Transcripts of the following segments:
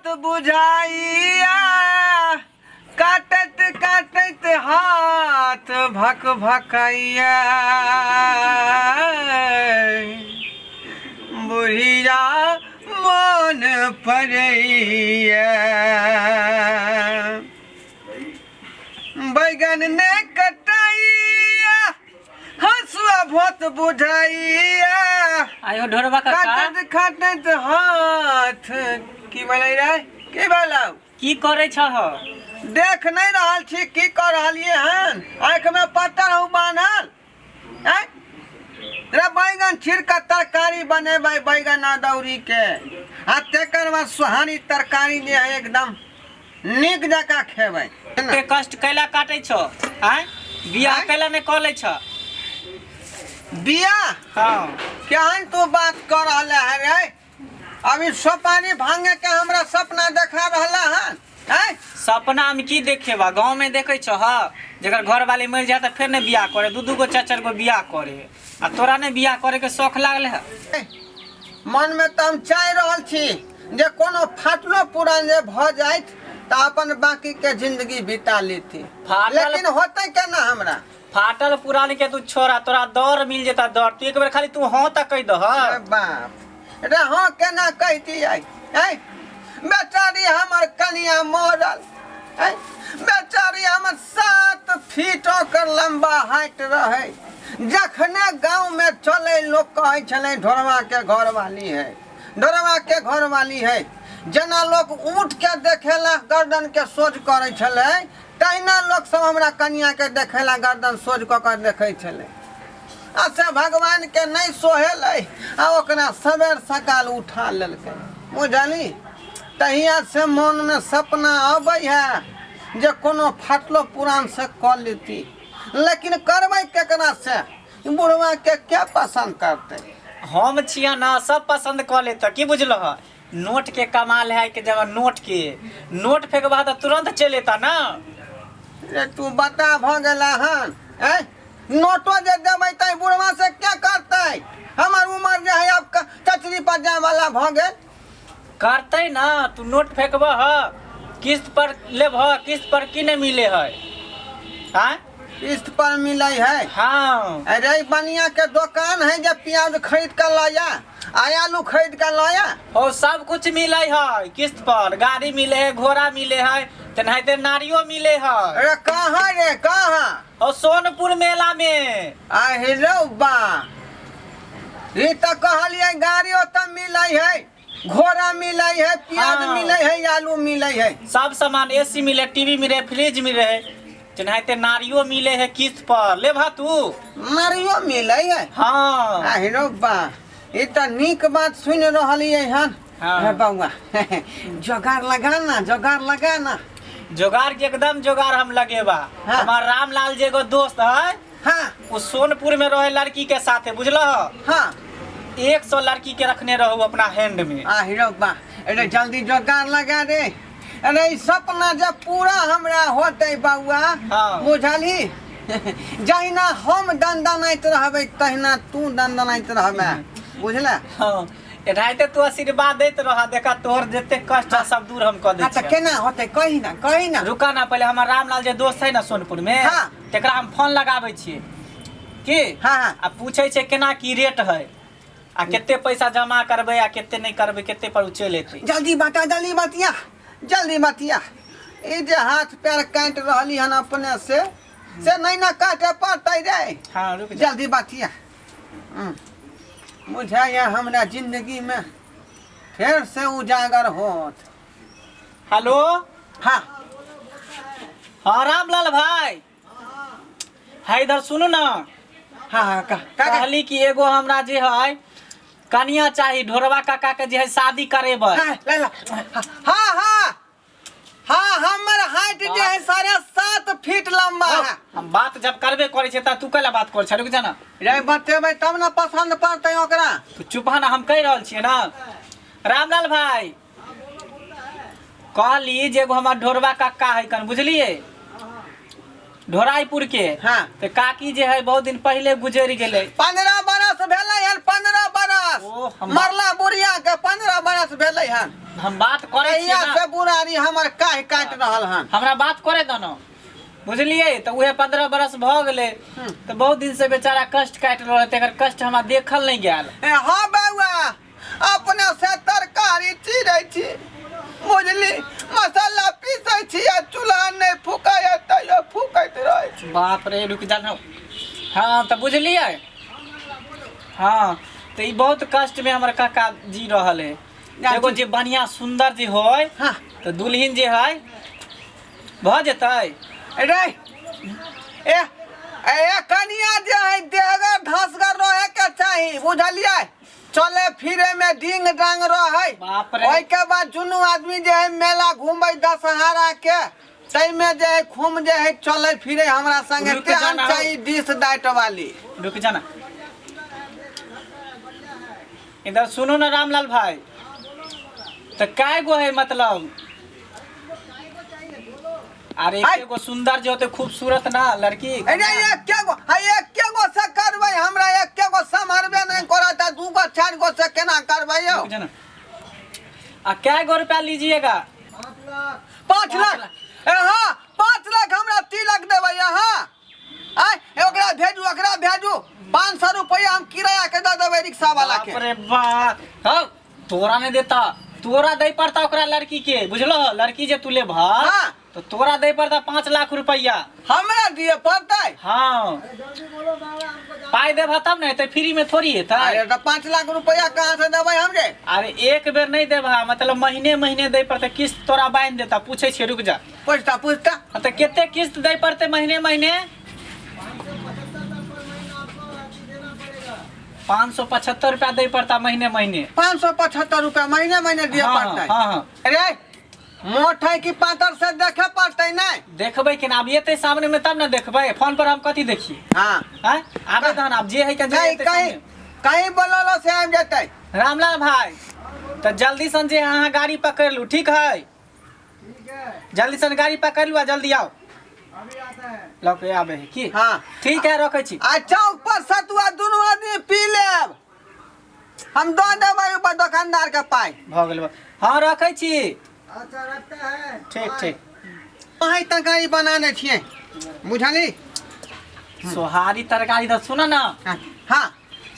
भोत बुझाइया काटैत काटैत हाथ भक भकैया बुढ़िया मोन पड़ैया बैगन ने कटैया हंसुआ भोत बुझाइया आयो ढोरबा काका काटैत काटैत हाथ की भेलै रे की भेलौ की करै छह देख नहि रहल छी की कऽ रहलियै हन आँखिमे पत्थर हूँ बान्हल आँय रे बैगन छीर कऽ तरकारी बनेबै बैगन अदौरीके आ तकर बाद सोहारी तरकारी जे है एकदम नीक जकाँ खेबै एते कष्ट कैला काटै छौ आँय बियाह आँय? कैला नहि कऽ लै छह बियाह हँ केहन तू बात कऽ रहल है रे अभी सोपानी भांगे के हमरा सपना देखा रहला हन आँय सपना में की देखेबा गाँव में देखे छह जकर घर वाली मरि जाए तऽ फेर नहि बियाह करे दू दू गो चारि चारि गो बियाह करे आ तोरा नहि बियाह करे के शौख लागल है मन में तऽ हम चाहि रहल छी जे कोनो फाटलो पुरान जे भऽ जाइत तऽ अपन बाकी के जिंदगी बिता लेती फाटल- लेकिन होतै केना हमरा फाटल पुरान के तू छोड़ा तोरा दौड़ मिल जेता दौड़ तू एक बेर खाली तू हाँ तक कह दह अरे बाप रे हाँ केना कहिती आई ऐ बेचारी हमर कनिया मरल ऐ बेचारी हमर 7 फीट ओकर लम्बा हाइट रहै जखने गाँवमे चलै लोक कहै छलै ढोरवा के घरवाली है ढोरवा के घरवाली है जेना लोक ऊँट के देखेला गर्दन के सोझ करै छलै तहिना लोक सब हमरा कनिया के देखेला गर्दन सोझ कऽ कऽ देखै छलै आ से भगवान के नहि सोहेलै आ ओकरा सबेर सकाल उठा लेलकै बुझली तहिया से मोनमे सपना अबै है जे कोनो फाटलो पुरान से कऽ लेती लेकिन करबै केकरा से बुढ़वा के क्या पसंद करतै हम छिया ना सब पसंद कऽ लेता की बुझलह नोट के कमाल है कि जब नोट के नोट फेंकबा तऽ तुरंत चलि एता ना रे तू बता भऽ गेला हन ऐ नोटो जे देबै तऽ बुढ़वा से क्या करतै हमर उमर जे है अब चचरी पर जाय वाला भऽ गेल करतै ना तू नोट फेंकबह किस्त पर लेबह किस्त पर की नहीं मिले है आँय किस्त पर मिलै है हाँ अरे बनिया के दुकान है जे प्याज खरीद के लाया आ आलू खरीद के लाया हो सब कुछ मिले है किस्त पर गाड़ी मिले है घोड़ा मिले है तेनाहिते नारियो मिले है अरे कहाँ रे कहाँ और सोनपुर मेला में आ हेलो बा ई तऽ कहलियै गाड़ी ओतऽ मिलै है घोड़ा मिलै है प्याज मिलै है आलू मिलै है सब सामान एसी मिले टीवी मिले फ्रिज मिले है तेनाहिते नारियो मिले है किस्त पर लेबह तू नारियो मिलै है हाँ आ हेलो बा ई तऽ नीक बात सुनि रहलियै हन हे बौआ जोगाड़ लगा ना जोगाड़ लगा ना जोगाड़ के एकदम जोगाड़ हम लगेबा हाँ। हमार रामलाल जे एगो दोस्त है वो सोनपुर में रहे लड़की के साथे बुझल 100 लड़की के रखने रहू अपना हैंड में आ हीरो बा अरे जल्दी जोगाड़ लगा दे अरे ई सपना जब पूरा हमरा होतै बौआ बुझलही जहिना हम दनदनाइत रहबै तहिना तू दनदनाइत रहबै बुझले हाँ एनाहिते तू आशीर्वाद दैत रह देखा तोहर जते कष्ट है सब दूर हम कऽ दै हाँ तऽ छियऽ। केना होतै कही ना कही ना रुका ना पहिले हमर रामलाल जे दोस्त है ना सोनपुर में तकरा हम फोन लगाबै छियै की हाँ। आ पूछै छै केना की रेट है आ कते पैसा जमा करबै आ कते नहि करबै कते पर ओ चलि एतै जल्दी बता जल्दी बतिया जल्दी बतिया ई जे हाथ पैर काटि रहली हन अपने से नहीं ना काटे पड़तै रे हाँ रुक जल्दी बतिया बुझाइया हमरा जिंदगी में फेर से उजागर होत हेलो हाँ हाँ रामलाल भाई है इधर सुनू ना हाँ हाँ का कहली कि एगो हमरा जे है कनिया चाही ढोरबा काका के जे है शादी करेबै हाँ ला ला हाँ हाँ हाँ हमर हाइट जे है 7.5 फीट लंबा है हम बात जब करबे करै छियै तऽ तू कैला बात करै छ रुक जा ना रे बतेबै तब ना पसंद पड़तै ओकरा तू चुप ह ना हम कहि रहल छियै ना रामलाल भाई कहली जे एगो हमर ढोरबा काका है कन बुझलिए ढोराईपुर के हाँ तऽ काकी जे है बहुत दिन पहिले गुजरि गेलै 15 बरस भेलै हन 15 बरस हम- मरला बुढ़िया के 15 बरस भेलै हन हम बात करै छियै कहिया ना। से बुढ़ारी हमर काहि काटि रहल हन। हमरा बात करे दो न, बुझलियै? तऽ उहे 15 बरस भऽ गेलै, तऽ बहुत दिन से बेचारा कष्ट काटि रहल है, तेकर कष्ट हमरा देखल नहि गेल। ए हाँ बौआ, अपने से तरकारी चीरै छी, बुझली, मसाला पीसै छी आ चूल्हा नहि फूकै, तैयो फूकैत रहै छी। बाप रे, रुक जा न। हाँ तऽ बुझलियै, हाँ तऽ ई बहुत कष्ट में हमर काका जी रहल है। एगो जे बढ़िया सुंदर जे होय, हाँ, तऽ दुल्हिन जे है भऽ जेतै। रे ए ए कनिया जे है देहगर धसगर रहे के चाही, बुझलियै? चले फिरे में डिंग डांग रहे। बाप रे। ओहि के बाद दुनू आदमी जे है मेला घूमबै दशहरा के, ताहिमे जे है खूब जे है चले फिरे हमरा संगे, रुक तेहन जाना। चाही डिश डाइट वाली। रुक जाना, इधर सुनो ना रामलाल भाई, तो काय गो है मतलब? अरे हाय। एगो सुंदर जो होते, खूबसूरत ना लड़की। अरे एके गो है, एके गो से करबै? हमरा एके गो सम्हरबे नहि करत आ दू गो चारि गो से केना करबै यौ? रुक जाना। आ कै गो रुपया लीजिएगा? 5 लाख। ए हाँ, 5 लाख। हमरा तिलक देबै अहाँ? आय, ओकरा भेजू, ओकरा भेजू। 500 रुपया हम किराया के दऽ देबै रिक्शा वाला के। बाप रे बाप, हौ तोरा नहीं देता, तोरा दे पड़ता ओकरा लड़की के, बुझलो? लड़की जे तू लेबह, तो तोरा दे पड़ता 5 लाख रुपया। हमरा दिए पड़तै? हाँ, पाई देबह तब ने हेतै, फ्री में थोड़ी हेतै। अरे तऽ 5 लाख रुपया कहाँ से देबै हम रे? अरे एक बेर नहीं देबह, मतलब महीने महीने दे पड़तै, किस्त तोरा बांधि देता। पूछै छियै, रुक जा। पूछता, पूछता। हाँ, तऽ कते किस्त दै पड़तै महीने महीने? 575 रुपया दै पड़ता महीने महीने। 575 रुपया महीने महीने दिए पड़तै? हाँ हाँ। अरे मोट है कि पातर से देखे पड़तै नहि? देखबै कि आब एतै सामने में तब ने देखबै, फोन पर हम कथी देखिए? आँय, आबे तहन आब जे है के जे कहीं एतै कहीं सामने। कहीं बोललो से आबि जेतै। रामलाल भाई, तऽ जल्दी सन जे अहाँ गाड़ी पकड़ लू, ठीक है? जल्दी सन गाड़ी पकड़ लू आ जल्दी आओ, लऽ के आबे है की? हाँ। ठीक है, रखै छी। आ चौक पर सतुआ दुनू आदमी पी लेब, हम दऽ देबै ऊपर दोकानदार के पाइ। भऽ गेल, हाँ, रखै छी। अच्छा, रखते हैं। ठीक ठीक। अहीं तरकारी बनाने छियै, बुझली? सोहारी तरकारी तऽ सुन ने। हाँ हाँ।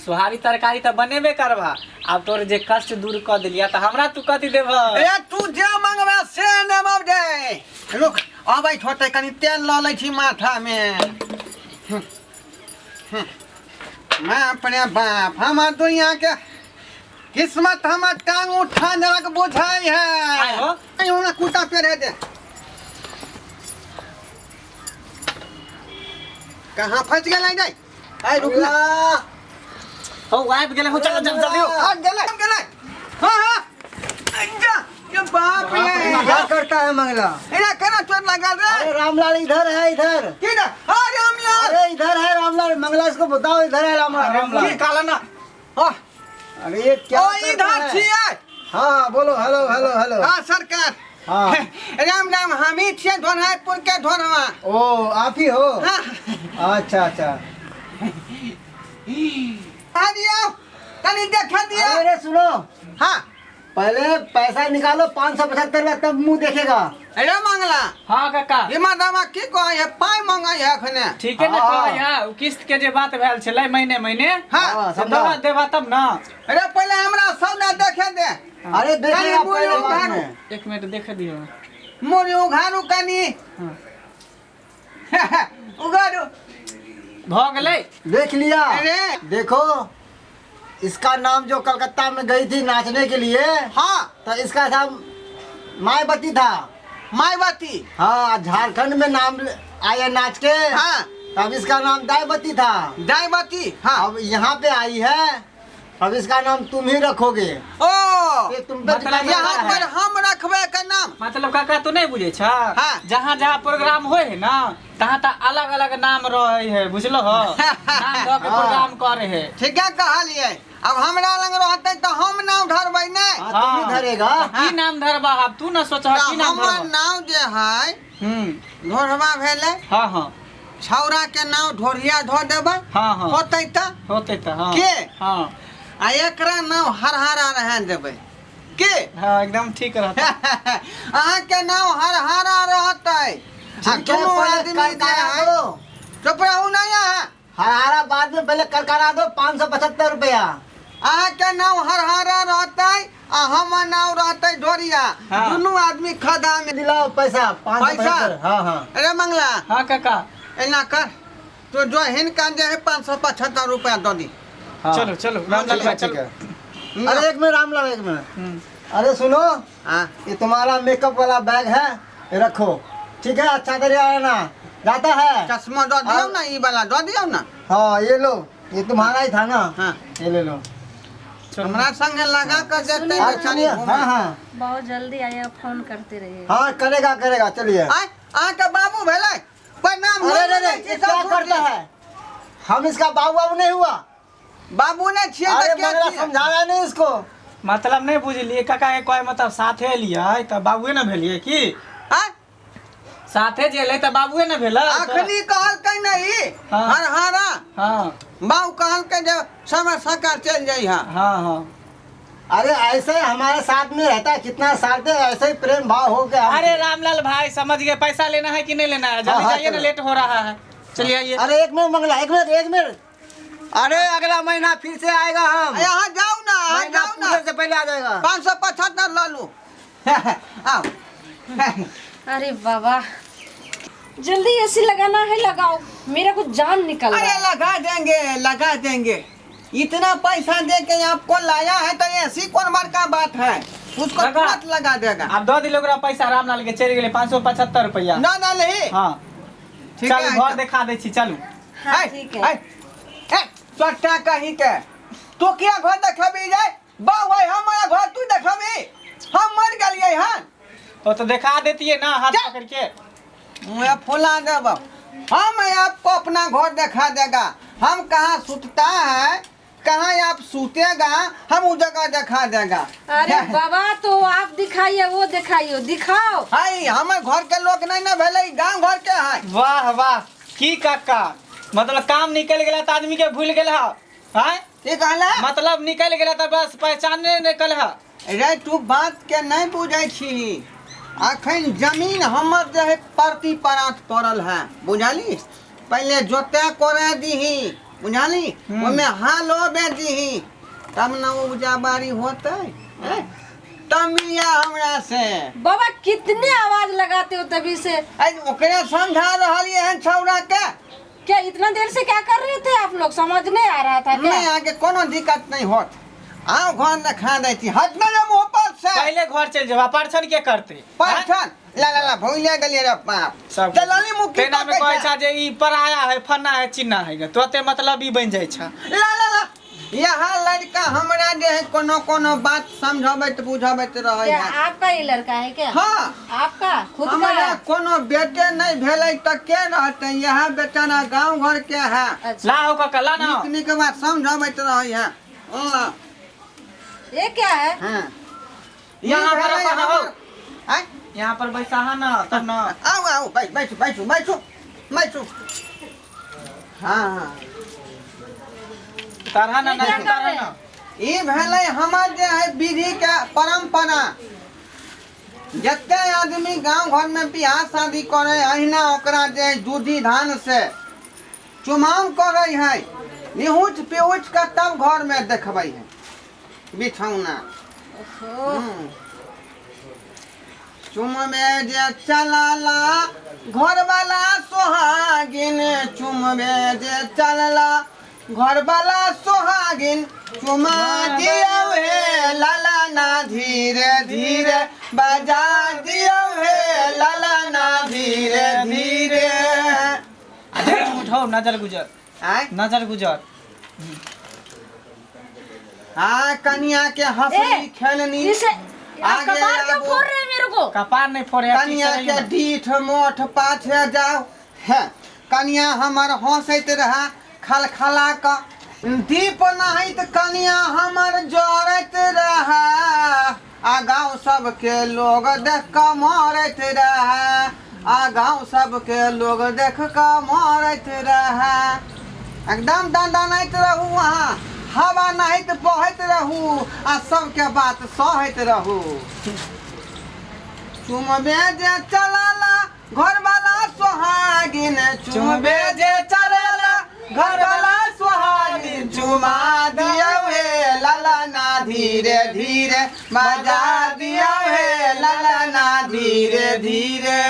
सोहारी तरकारी तऽ बनेबे करबा। आब तोर जे कष्ट दूर कऽ देलिया, तऽ हमरा तू कथी देबह? ए तू जे मंगबे से नेबौ दे। रुक, अबै होतै, कनि तेल लऽ लै छी माथामे। बाप रे बाप, हमर दुनिया के किस्मत हमर टांग उठा देलक बुझाइ है। आय हो। आइ हमरा कुर्ता पेरे दे। कहाँ फंस गेलै रे? आइ रुक ना। हो, आबि गेलै हो, चल चल जल्दी हो। आ गेलै, गेलै। हाँ हाँ, जा ये बाप रे। क्या करता है मंगला? एरा केना चोट लागल रे? अरे रामलाल इधर है, इधर। की रे? हाँ रामलाल। अरे इधर है रामलाल। मंगला, इसको बताओ, इधर है रामलाल। रामलाल की कहला ना? हाँ। अरे ये क्या ओ करता इधर है? छियै। हाँ बोलो, हेलो हेलो हेलो। हाँ सरकार। राम राम, हम ही छियै ढोनापुर के ढोनवा। ओ आप ही हो? हाँ। अच्छा अच्छा। आ दियो, तनी देखे दियो। अरे सुनो। हाँ। पहले पैसा निकालो 575 रुपया, तब मुंह देखेगा। अरे मंगला। हाँ काका। ई मर्दवा की कहै है, पाइ मंगै है अखने। ठीके ने। हाँ। कहै है उ किस्त के जे बात भेल छलै महीने महीने, हाँ। से समझा। दबा देबा तब ना। अरे पहिले हमरा सौदा देखे दे। अरे देखेगा मुंह पहले बाद उघारू। में। एक मिनट देखे दियो। मुड़ी उघारू कनी। हाँ। उघारू। भऽ गेलै। देख लिया? अरे। देखो, इसका नाम जो कलकत्ता में गई थी नाचने के लिए, तो इसका नाम मायावती था। मायावती। हाँ, झारखंड में नाम आया नाच के, तब इसका नाम दायवती था। दायवती, हाँ। अब यहाँ पे आई है, अब इसका नाम तुम ही रखोगे। ओ ये तुम पे मतलब डिपेंड यहाँ करता पर है। हम रखबे के नाम? मतलब काका, तू नहीं बुझे छ? हाँ। जहाँ जहाँ प्रोग्राम होय है ना, तहाँ तहाँ अलग अलग नाम रहे है, बुझलो हो? नाम दऽ के हाँ। प्रोग्राम करे है। ठीके कहलियै। अब हमरा लग रहतै तऽ हम नाम धरबै नहि? हाँ, तुम ही धरेगा। की नाम धरबा आब तू न सोच, की तऽ नाम हमर धरबा? नाम जे है, ढोढ़वा भेलै। हाँ हाँ। छौड़ा के नाम ढोढ़िया धो देबै। हाँ हाँ। होतै तऽ होते तऽ हाँ। के? हाँ। आ एकरा नाम हरहरा रहै देबै। के हाँ एकदम ठीक रहता। अहाँके नाव हरहरा रहतै आ ठीक है, दुनू पहले आदमी जे करकरा है दो। चुप रहू नहीं अहाँ। हरहरा बाद में, पहले करकरा दो 575 रुपया। अहाँके नाव हरहरा रहतै आ हमर नाव रहतै ढोरिया। हाँ। दुनू आदमी खदा में दिलाओ पैसा पाँच सौ पैसा? पचहत्तर। हाँ हाँ। अरे मंगला। हाँ काका। एना कर तो जो हिनका जे है 575 रुपया दऽ दी। हाँ। चलो चलो रामलाल ठीक भाई है, ठीक चलो। है। अरे एक मिनट रामलाल, एक मिनट। हम्म। अरे सुनो, हाँ। ये तुम्हारा मेकअप वाला बैग है, ये रखो, ठीक है? अच्छा तरीका रहना जाता है। चश्मा दऽ दियौ ना, ई वाला दऽ दियौ ना। हाँ ये लो, ये तुम्हारा ही था ना। हाँ। ये ले लो। चलो। हमरा संगे लगा कर जेतै और बेचारी सुनिए, घूमे। हाँ हाँ। बहुत जल्दी आइएगा, फोन करते रहिए। हाँ करेगा करेगा, चलिए। आय अहाँके बाबू भेलै? प्रणाम। अरे अरे अरे, ये क्या करता है? हम इसका बाबू बाबू नहीं हुआ। बाबू ने छियै अरे तऽ के मंगला छियै? समझाना नहीं इसको। मतलब नहीं बुझलिए काका के कोई मतलब साथे लियै तऽ बाबुए ने भेलियै की? आय साथे जे एलै तऽ बाबुए ने भेलै। अखनी कहलकै नहीं। हाँ। हरहरा। हाँ। बाबू कहलकै जे समय सरकार चलि जइहा। हाँ हाँ। अरे ऐसे हमारे साथ में रहता है कितना साल से, ऐसे ही प्रेम भाव हो गया। अरे रामलाल भाई समझ गए, पैसा लेना है कि नहीं लेना है? जल्दी हाँ, जाइए ना, चलो। लेट हो रहा है, चलिए आइए। अरे एक मिनट मंगला, एक मिनट एक मिनट। अरे अगला महीना फिर से आएगा हम। यहाँ जाओ ना, यहाँ महीना जाओ ना। पूरे से पहले आ जाएगा। 575 लऽ लू। आओ। अरे बाबा जल्दी एसी लगाना है, लगाओ, मेरा कुछ जान निकल रहा अरे है। लगा देंगे लगा देंगे, इतना पैसा दे के आपको लाया है तो ऐसी कौन बड़का बात है, उसको लगा। तुरंत लगा देगा। आब दऽ दिलो ओकरा पैसा, रामलाल के चलि गेलै 575 रुपैआ। ना ना नहीं। हाँ। ठीक चलू है। घर देखा दै छी, चलू। हाँ ठीक है। चट्टा कहीं के तू किया घर देखबी जाए बाऊ है हमारा घर तू देखबी, हम मर गेलिए हन। ओ तो देखा देतिए ना हाथ जा। पकड़ के। मैं फुला देब, हम आपको अपना घर देखा देगा, हम कहाँ सुतता है कहाँ आप सुतेगा हम वो जगह देखा देगा। अरे बाबा तो आप दिखाइए वो दिखाइए दिखाओ। हाय हमारे घर के लोग नहीं ना भेले, गांव घर के है। वाह वाह की काका, मतलब काम निकल गेला तऽ आदमी के भूल गेल हा। आँय? की कहला? मतलब निकल गेला तऽ बस पहचाने निकल हा। रे तू बात के नहीं बुझै छी, अखन जमीन हमर जे है परती परात पड़ल है बुझली, पहले जोते कोरे दीही बुझली, ओमे हालो बे दीही तब न उपजा बाड़ी होतै। हैं? तब मिलिया हमरा से। बाबा कितने आवाज लगाते हो तभी से। ऐ ओकरे समझा रहलियै हन छौड़ा के। क्या इतना देर से क्या कर रहे थे आप लोग, समझ नहीं आ रहा था क्या? नहीं आगे कोनो दिक्कत नहीं होत, आओ घर में खा दै छी, हट ना मुँह पर से। पहले घर चलि जेबा, परछन के करते? परछन ला ला ला भूलिए गेलियै रे बाप। सब चलली मुक्की तेना में पकड़ि कहै के। छा जे ई पराया है फन्ना है चिन्ना है गे, तोते मतलब ई बनि जाइ छा। ला ला ला यहाँ लड़का हमरा जे है कोनो कोनो बात समझबैत बुझबैत रहै क्या है। आपका ये लड़का है क्या? हाँ। आपका खुद का हमरा है? कोनो बेटे नहीं भेलै तऽ के रहतै, यहाँ बेचारा गांव घर के है। अच्छा। ला हो काका ला ना। नीक नीक बात समझबैत रहै है। ला। ये क्या है? हाँ। यहाँ पर भेलै अपन हमर- आउ। आँय? यहाँ पर बैसा ना तब ना। आउ आउ बैठ बैठू बैठू बैठू बैठू। हाँ हाँ। तरह ना ये क्या ना कर तरह रहे ना। ई भेलै हमर जे है विधि के परंपरा, जते आदमी गांव घर में बियाह शादी करे अहिना ओकरा जे है दूधी धान से चुमाओन करे है, निहुच पिहुच के तब घर में देखबै है बिछौना। ओहो। चुमबे जे चलला घरवाला सोहागिन, चुमबे जे चलला घरवाला सोहागिन, चुमा दियौ हे लाला ना धीरे धीरे, बजा दियौ हे लाला ना धीरे धीरे। उठाओ नजर गुजर। आँय? नजर गुजर। हाँ कनिया के हंसनी ए, खेलनी। इसे आप आगे कपार क्यों आबो। फोड़ रहे हैं मेरे को? कपार नहीं फोड़े है, कनिया ठीक के से रही डीठ मोठ पाछे जाओ है, कनिया हमर हंसैत रहा खलखला क, दीप नहैत कनिया हमर जरैत रहा, आ गाँव सबके लोग देख क मरैत रहा, आ गाँव सबके लोग देख क मरैत रहा। एकदम दंदनैत रहू अहाँ, हवा नाहित बहैत रहू आ सबके बात सहैत रहू। चुमबे जे चलला घरवाला सोहागिन, चुमबे जे चलला घरवाला सोहागिन, चुमा दियौ हे ललना धीरे धीरे, मजा दियौ हे ललना धीरे धीरे।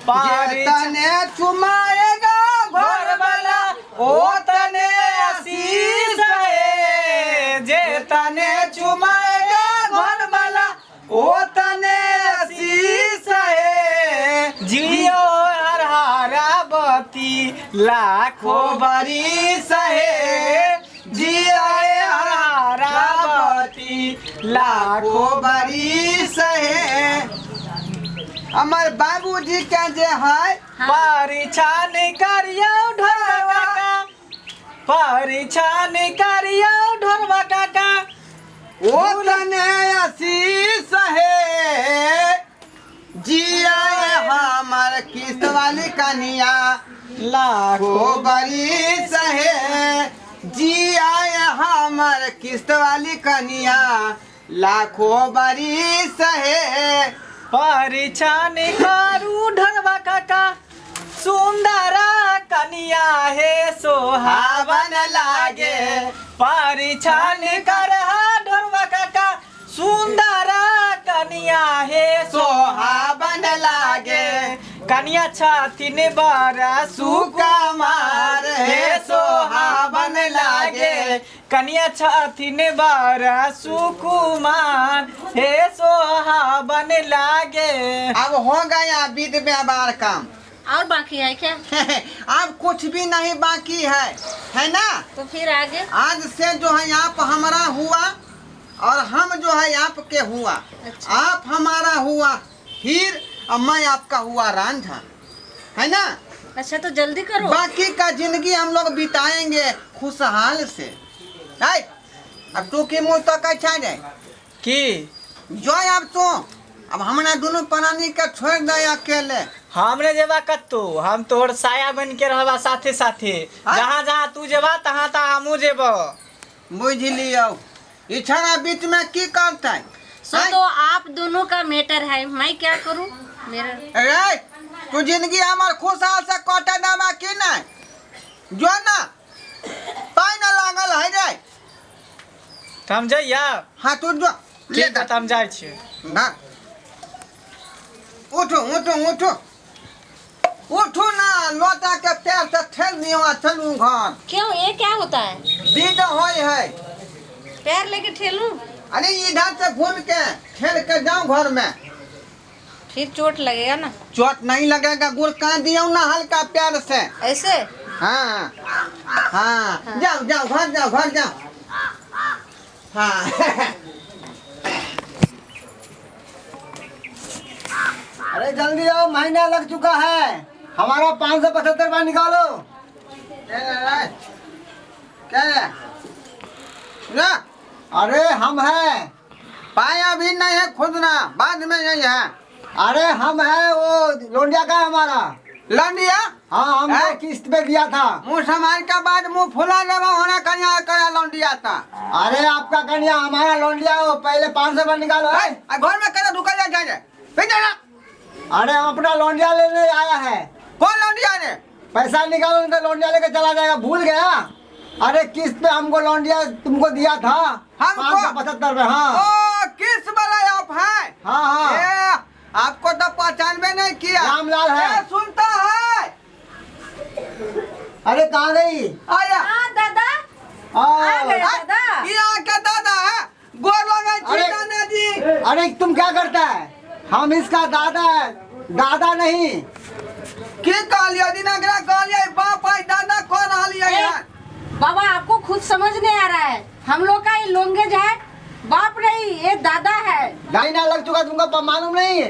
जे तने चुमाएगा घरवाला ओ तने आशीष है, जे तने चुमाएगा घरवाला ओ तने आशीष है। जियो हर हराबती लाखो बरिस है, जियो हर हराबती लाखो बरिस है। हमर बाबूजी के जे है परीछान करियौ ढोरबा काका, परीछान करियौ ढोरबा काका, ओ तने आशीष है। जिया हमर किस्त वाली कनिया लाखो लाखो बरिस है, जिया हमर किस्त वाली कनिया लाखो बरिस है। परीछान करू ढोरबा काका, सुंदर कनिया हे सोहावन लागे। परीछान कर ढोरबा काका, सुंदर कनिया हे सोहावन लागे। कनिया छथिन बड़ा सुकुमार हे सोहावन लागे। कनिया छथिन बड़ा सुकुमार हे सोहावन लागे। अब हो गया विध व्यवहार काम। और बाकी है क्या? अब कुछ भी नहीं बाकी है, है ना? तो फिर आगे आज से जो है आप हमारा हुआ और हम जो है आपके हुआ। अच्छा। आप हमारा हुआ हीर और मैं आपका हुआ रांझा, है ना? अच्छा तो जल्दी करो। बाकी का जिंदगी हम लोग बिताएंगे खुशहाल से। है? अब तू की मुँह तो कैसा जाए की जो अब तू अब हमरा दोनों प्राणी के छोड़ दे अकेले। हमने जेबा कत्तो, हम तोहर साया बन के रहबा साथे साथे। हाँ? जहाँ जहाँ तू जेबा तहाँ तहाँ हमहूँ जेबो। बुझ लियो इछड़ा बीच में की करते? सो तो आप दोनों का मैटर है, मैं क्या करूं? मेरा अरे तू जिंदगी हमार खुशहाल से कटे देबा की नहीं? जो ना पाई ना लागल है रे। तऽ हम जइया। हाँ तू जो ले ठीक है, तऽ हम जाइ छियै। ना उठो उठो उठो उठो ना, लोटा के पैर से ठेल दियो आ चलू घर। क्यों, ये क्या होता है? दीद होय है। पैर लेके ठेलूं? अरे इधर से घूम के ठेल के जाओ घर में। फिर चोट लगेगा ना? चोट नहीं लगेगा, गुड़ काट दियो ना हल्का प्यार से। ऐसे? हाँ हाँ, हाँ। जाओ जाओ घर जाओ घर जाओ। हाँ अरे जल्दी आओ, महीना लग चुका है हमारा, 575 रुपया निकालो। क्या है ना? अरे हम हैं। पाया भी नहीं है खुदना, बाद में यही है। अरे हम है, वो लोंडिया का है हमारा। लौंडिया? हाँ, हमने किस्त पे दिया था। मुँह संभाल के बाद मुँह फुला देवा होना कन्या कया लौंडिया था। अरे आपका कन्या हमारा लौंडिया हो, पहले 500 रुपया निकालो। है? घर में करा रुका जा जाए ना। अरे हम अपना लौंडिया लेने आया है। कौन लौंडिया ने? पैसा निकालो नहीं तो लौंडिया लेके चला जाएगा, भूल गया? अरे किस्त पे हमको लौंडिया तुमको दिया था हमको? 575 रुपये। हाँ ओ किस वाला आप है? हाँ हाँ। ए, आपको तो पहचानवे नहीं किया। रामलाल है। ए, सुनता है? अरे कहाँ गई? आया। हाँ दादा आ गए दादा। ये आके दादा है, गोर लगे अरे। दादा जी। अरे तुम क्या करता है? हम इसका दादा है, दादा नहीं। की कहलियो दिनकरा कहलियो बाप है दादा कह रहलियै यार। बाबा आपको खुद समझ नहीं आ रहा है, हम लोग का ये लैंग्वेज है, बाप नहीं ये दादा है। महीना लग चुका तुमको मालूम नहीं है?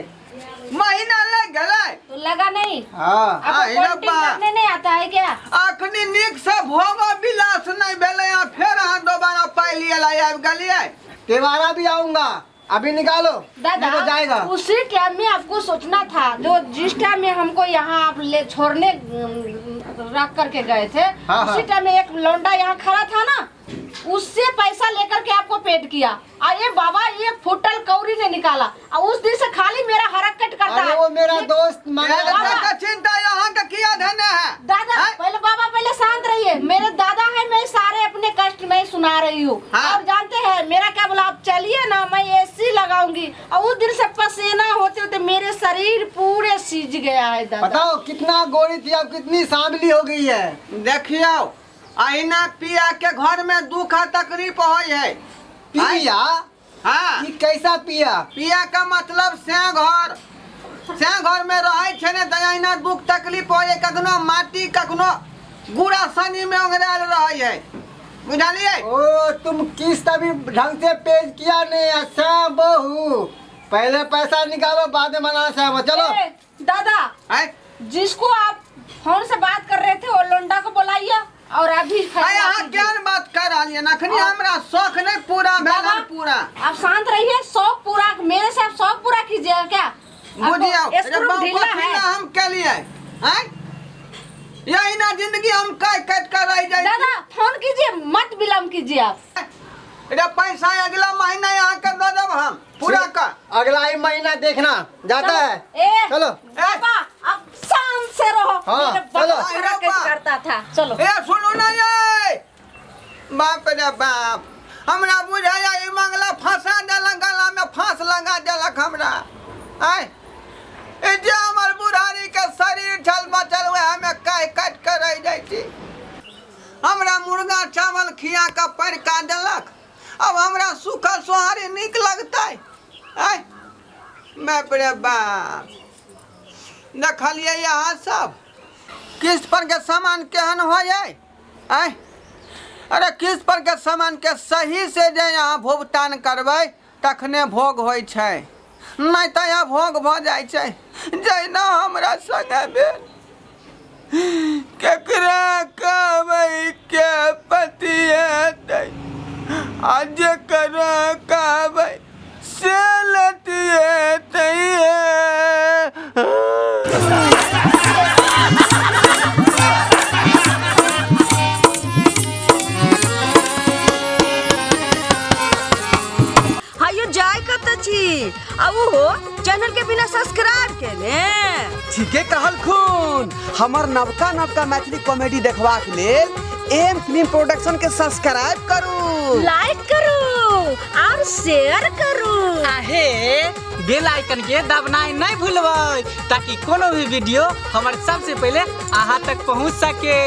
महीना लग गेलै। तो लगा नहीं। हाँ आपको अरे काउंटिंग बा। करने नहीं आता है क्या? अखनी नीक से भोग विलास नहीं भेलै आ फेर अहाँ दोबारा पाइ लिए ला आबि गेलियै। त्योहारा भी आऊंगा, अभी निकालो, दादा नहीं तो जाएगा। उसी टाइम में आपको सोचना था, जो जिस टाइम में हमको यहाँ आप ले छोड़ने रख करके गए थे। हाँ, उसी हाँ। टाइम में एक लौंडा यहाँ खड़ा था ना, उससे पैसा लेकर के आपको पेड किया। और ये बाबा ये फुटल कौरी ने निकाला और उस दिन से खाली मेरा हरकत करता अरे है। वो मेरा दोस्त मांगा ए, था। का चिंता यहाँ का किया धन है। दादा हैं? पहले बाबा पहले शांत रहिए, मेरे दादा है, मैं सारे अपने कष्ट में सुना रही हूँ। हाँ। और जानते हैं मेरा क्या बोला, आप चलिए ना मैं एसी लगाऊंगी। और उस दिन से पसीना होते होते मेरे शरीर पूरे सीज गया है दादा। बताओ कितना गोरी थी, अब कितनी सांवली हो गई है। देखियो अहिना पिया के घर में दुख तकलीफ होय है। पिया? हाँ। ये कैसा पिया? पिया का मतलब से घर, से घर में रहे छे ने त अहिना दुख तकलीफ होय है, कखनो माटी कखनो गुड़ा सनी में ओंघरायल रहे है, बुझलिए? ओ तुम किस्त अभी ढंग से पेश किया नहीं। अच्छा बहू पहले पैसा निकालो, बाद में मना साहब। चलो ए, दादा हैं? जिसको आप फोन से बात कर रहे थे वो लोंडा को बुलाइए और अभी अरे फैसला अहाँ कीजिए। केहन बात कर रहलियै? अखनी हमरा शौक नहीं पूरा भेल बाबा, हन पूरा। आप शांत रहिए, शौक पूरा मेरे से आप शौक पूरा कीजिएगा क्या? आपको बुझियौ स्क्रू रे बाबू, ढीला कथी है। ला हम केलियै? हैं? यही ना जिंदगी हम काटि काटि कऽ रहि जाइ छी। दादा फोन कीजिए, मत विलम्ब कीजिए आप। रे पैसा अगला महीना यहाँ के दऽ देब हम पूरा कर। अगला ही महीना देखना जाता है। ए, चलो। बाबा अब शांत से रहो। हाँ, मेरे बाबा चलो। हरकत करता था। चलो। ए सुनू ना ये बाप रे बाप, हमरा बुझाया ई मंगला फंसा देलक, गला में फांस लगा देलक हमरा। आय ई जे हमर बुढ़ारी के शरीर छल बचल वएह में काटि काटि के रहि जाइ छी। हमरा मुर्गा चावल खिया के परिका देलक, अब हमरा सूखल सोहारी नीक लगतै? आय बाप रे बाप, देखलियै अहाँ सब किस्त पर के सामान केहन होइ है? आय अरे किस्त पर के सामान के सही से जे अहाँ भुगतान करबै तखने भोग होइ छै, नहि तऽ यहाँ भोग भऽ जाइ छै। जहिना हमरा संगे भेल, केकरा कहबै के पतिएतै आ जेकरा कहबै से लतिएतै। हायो जाय कत छी आ उहो चैनल के बिना सब्सक्राइब केने। ठीके कहलखुन, हमर नवका नवका मैथिली कॉमेडी देखबाक लेल एम फिल्म प्रोडक्शन के सब्सक्राइब करू, लाइक करू और शेयर करू। आहे बेल आइकन के दबनाइ नहीं भूलबै ताकि कोनो भी वीडियो हमर सबसे पहले अहाँ तक पहुँच सके।